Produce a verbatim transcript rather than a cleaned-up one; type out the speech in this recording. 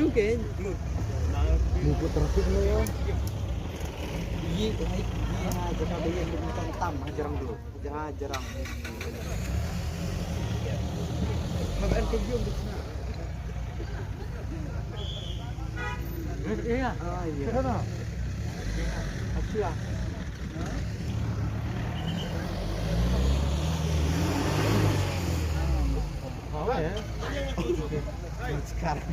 Muput trafik lo ya. Ye, ye, ye, ha, jaka ba ye, tam, ha, jarang dulu. Jarang, jarang. Makan ke jom di sana. Iya. Ah, iya. Ke sana. Asyik lah. Apa ya? Sekarang.